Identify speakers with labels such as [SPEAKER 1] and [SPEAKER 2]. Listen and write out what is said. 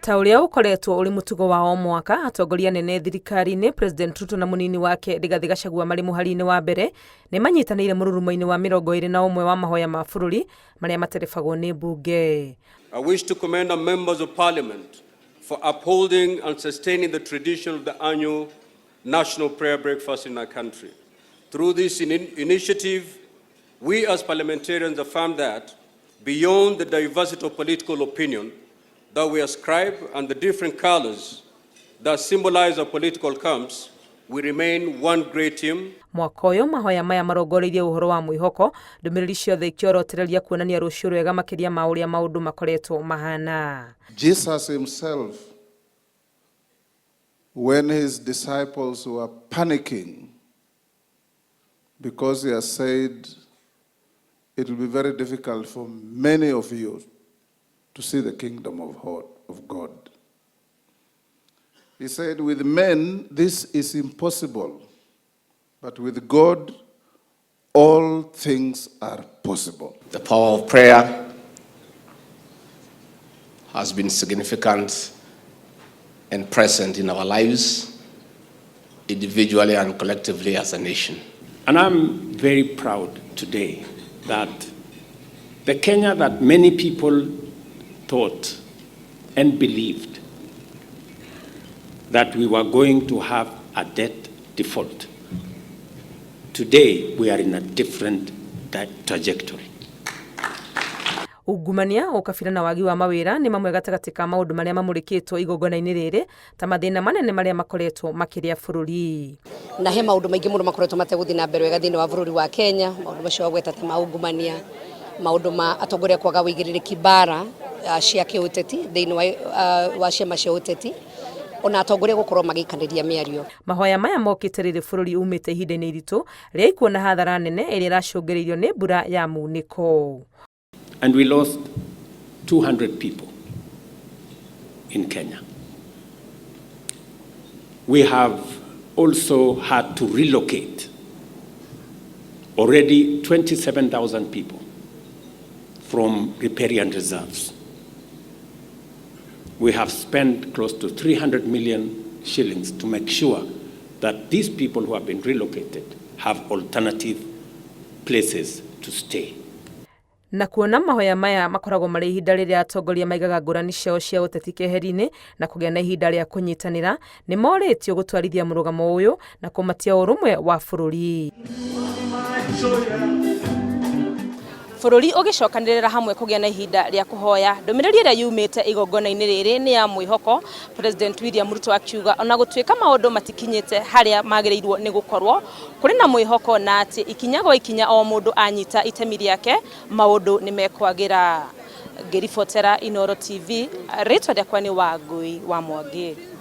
[SPEAKER 1] Ta ũrĩa ũkoretwo ũrĩ mũtugo wa o mwaka, atongoria anene thirikari-inĩ, President Ruto na mũnini wake Rigathĩ Gachagua marĩ mũhari-inĩ wa mbere, nĩ manyitanĩire mũrurumo-inĩ wa 21 wa mahoya ma bũrũri marĩa materebagwo nĩ mbunge.
[SPEAKER 2] I wish to commend our members of parliament for upholding and sustaining the tradition of the annual national prayer breakfast in our country. Through this initiative, we as parliamentarians affirm that beyond the diversity of political opinion that we ascribe and the different colors that symbolize our political camps, we remain one great team.
[SPEAKER 1] Mwaka ũyũ mahoya maya marongoreirie ũhoro wa mwĩhoko, ndũmĩrĩri ciothe ikĩorotereria kuonania rũciũ rwega makĩria ma ũrĩa maũndũ makoretwo mahana.
[SPEAKER 3] Jesus himself, when his disciples were panicking because he has said, "It will be very difficult for many of you to see the kingdom of God." He said, "With men, this is impossible, but with God, all things are possible."
[SPEAKER 4] The power of prayer has been significant and present in our lives, individually and collectively as a nation.
[SPEAKER 5] And I'm very proud today that the Kenya that many people thought and believed that we were going to have a debt default, today we are in a different trajectory.
[SPEAKER 1] Ungumania, ũkabira na wagi wa mawĩra nĩ mamwe gatagatĩ ka maũndũ marĩa mamũrĩkĩtwo igongona-inĩ rĩrĩ ta mathĩna manene marĩa makoretwo makĩrĩa bũrũri.
[SPEAKER 6] Na he maũndũ maingĩ mũno makoretwo mategũthiĩ na mbere wega thĩinĩ wa bũrũri wa Kenya, maũndũ macio wagweta ta ma ungumania, maũndũ ma atongoria kwaga wĩigĩrĩrĩki, mbara cia kĩũteti thĩinĩ wa ciama cia ũteti, ona atongoria gũkorwo magĩikanĩria mĩario.
[SPEAKER 1] Mahoya maya mokĩte rĩrĩ bũrũri umĩte ihinda-inĩ iritũ rĩa ikuũ na hathara nene ĩrĩa ĩracũngĩrĩirio nĩ mbura ya munĩko.
[SPEAKER 5] And we lost 200 people in Kenya. We have also had to relocate already 27,000 people from riparian reserves. We have spent close to 300 million shillings to make sure that these people who have been relocated have alternative places to stay.
[SPEAKER 1] Na kuona mahoya maya makoragwo marĩ ihinda rĩrĩa atongoria maigaga ngũrani ciao cia ũteti keheri-inĩ na kũgĩa na ihinda rĩa kũnyitanĩra, nĩ morĩtio gũtwarithia mũrũgamo ũyũ na kũmatia ũrũmwe wa bũrũri. Bũrũri ũgĩcokanĩrĩra hamwe kũgĩa na ihinda rĩa kũhoya, ndũmĩrĩri ĩrĩa yumĩte igongona-inĩ rĩrĩ nĩ ya mwĩhoko. President William Ruto akiuga ona gũtuĩka maũndũ matikinyĩte harĩa magĩrĩirwo nĩ gũkorwo, kũrĩ na mwĩhoko na atĩ ikinya gwa ikinya o mũndũ anyita itemi rĩake, maũndũ nĩ mekwagĩra. Ngĩribotera Inooro TV, rĩtwa rĩakwa nĩ Wangui wa Mwangi.